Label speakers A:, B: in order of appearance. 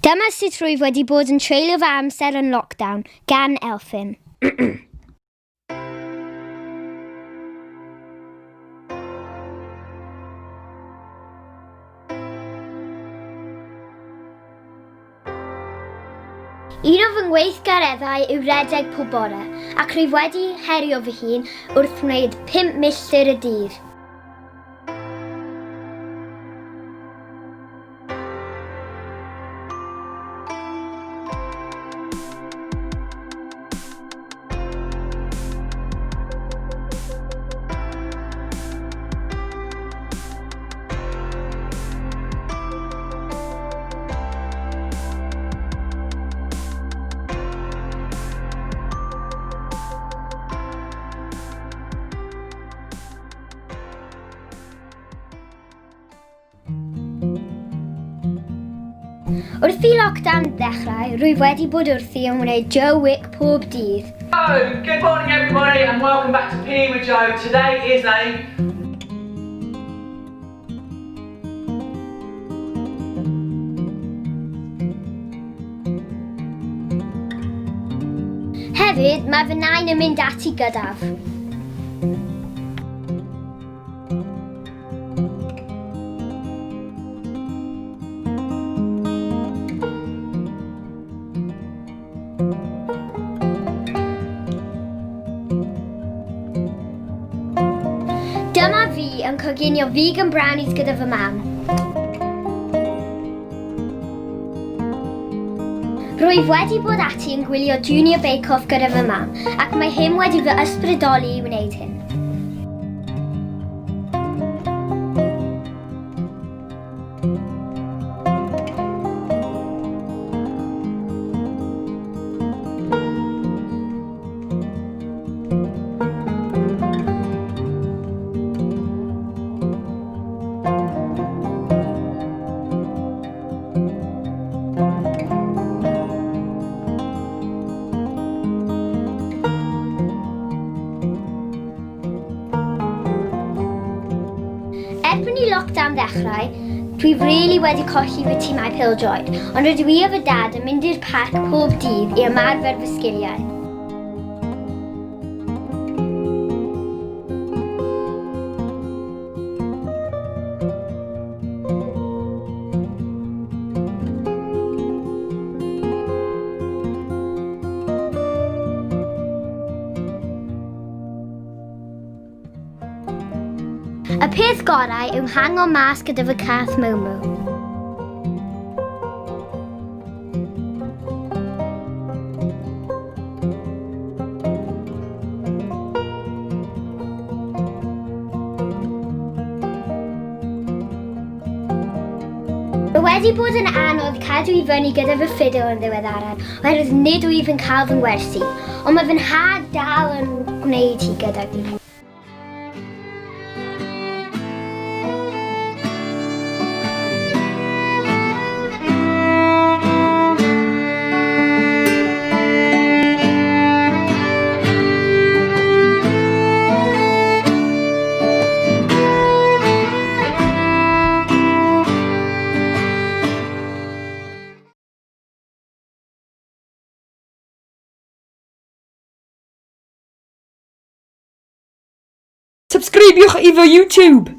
A: Dyma sut rwyf wedi bod yn treulio fy amser yn lockdown, gan Elfyn. Un o fy ngweithgareddau yw rhedeg pob bore, ac rwyf wedi herio fy hun wrth wneud 5 milltir y dydd. Wrth i lockdown ddechrau, rwyf wedi bod wrthi yn wneud Joe Wick pob dydd.
B: So, good morning everybody and welcome back to PE with Joe. Today is a
A: Hefyd, mae fy nain yn mynd ati gyda-f. Dyma fi yn coginio vegan brownies gyda fy mam. Rwyf wedi bod ati yn gwylio Junior Bake Off gyda fy mam, ac mae hyn wedi fy ysbrydoli i wneud hyn. Erbyn i lockdown ddechrau, dwi really wedi colli fy timau pêl-droed, ond rydw i a fy dad yn mynd i'r parc pob dydd i ymarfer fy sgiliau. Y peth gorau yw hango mas gyda fy cath Momo. Mae wedi bod yn anodd cadw i fyny gyda fy ffidil yn ddiweddaraf oherwydd nid wyf yn cael fy ngwersi, ond mae fy nhad dal yn gwneud hi gyda fi.
C: Subscribiwch i fy YouTube!